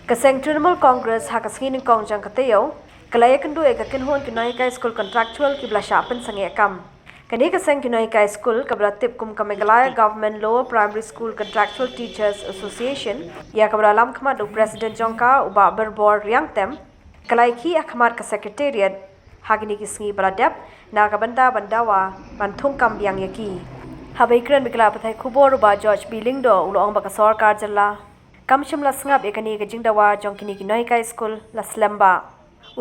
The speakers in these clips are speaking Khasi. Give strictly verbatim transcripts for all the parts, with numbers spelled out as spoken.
Ka seng Trinamool Congress ha ka sngi nyngkong jong ka taïew ka la ïakynduh ïa ka kynhun ki nonghikai skul contractual kiba la shah pynsangeh kam. Kane ka seng ki nonghikai skul kaba la tip kum ka Meghalaya Government Lower Primary School Contractual Teachers Association, ïa kaba la lam khmat da u president jong ka, u Bah Birbor Riangtem, ka la ïakhih ha khmat ka secretariat ha kine ki sngi ba la dep, na ka bynta ban dawa ban thung kam biang ïa ki. Haba ïakren bad ki lad pathai khubor, u Bah George B Lyngdoh u la ong ba ka sorkar jylla kam shym la sngap ïa kane ka jingdawa jong kine ki nonghikai skul la slem bha.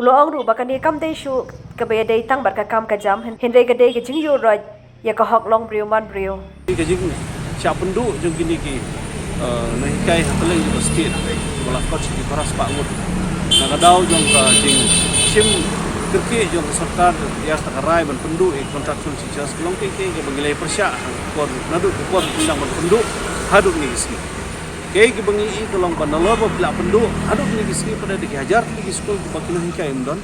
U la ong ruh ba kane kam dei shuh kaba ïadei tang bad ka kam ka jam, hyn-, hynrei ka dei ka jingïuhroit ïa ka hok long briew man briew. Ka jingshah pynduh jong kine ki, eh, nonghikai ha kylleng jong ka state, ba la kot sha ki phra spah ngut, na ka daw jong ka jingshim kyrkieh jong ka sorkar ïa kata ka rai ban pynduh ïa ki contractual teachers, ka long kaei kaei kaba ngi la ïa pyrshah ha ka por, naduh ka por ba ngi sdang ban pynduh haduh kine ki sngi. Kaei kaba ngi i ka long ba nalor ba phi la pynduh haduh kine ki sngi pat da ki hajar tylli ki skul kiba ki nonghikai ym don,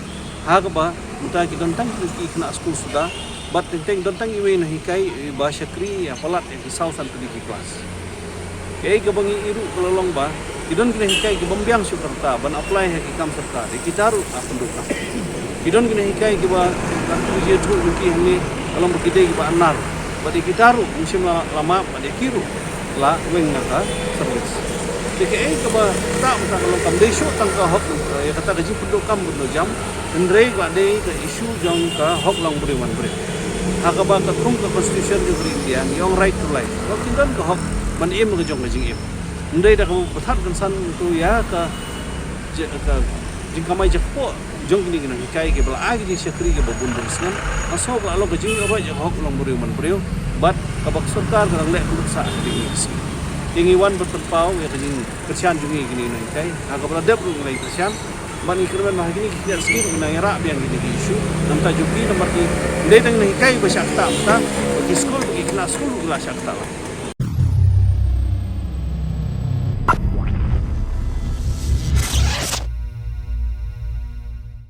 ha kaba mynta ki don tang ki khynnah skul suda, bad teng teng don tang iwei i nonghikai iba shakri ïa palat ïa ki saw san tylli ki klas. Kaei kaba ngi i ruh ka la long ba ki don ki nonghikai ki bym biang shuh ka rta ban apply ha ki kam sorkar, ïa kita ruh la pynduh kam. Ki don ki nonghikai kiba la graduate ruh, ki hangne ka long ba ki dei kiba anar, bad ïa kita ruh ym shym la, la map, bad ïa ki ruh la weng na ka service. Te kaei kaba ktah mynta ka long kam dei shuh tang ka hok, eh, ïa kata ka jingpynduh kam pynduh jam, hynrei ka dei ka issue jong ka hok long briew man briew. Ha kaba ka thung ka constitution jong ka ri India ngi ong right to life. Ba ki don ka hok ban im ka jong ka jingim. Ym dei da kaba pynthat kynsan to ïa ka, je-, ka jingkamai jakpoh jong kine ki nonghikai kiba la ai ki jingshakri kiba bun bun snem. Nga sngew ka la long ka jingïuhroit ïa ka hok long briew man briew, bad kaba ka sorkar ka dang leh ka nuksa ha kine ki sngi. Te ngi wan ban pynpaw ïa ka jingkyrshan jong ngi ïa kine ki nonghikai ha kaba la dep ruh ngi la ïa kyrshan. Bad ngi kyrmen ba ha kine ki khyndiat sngi ruh ngi nang ïarah biang kine ki issue. Namar jong ki, namar ki dei tang nonghikai ba shah ktah mynta, ba ki skul, ba ki khynnah skul ruh ki la shah ktah.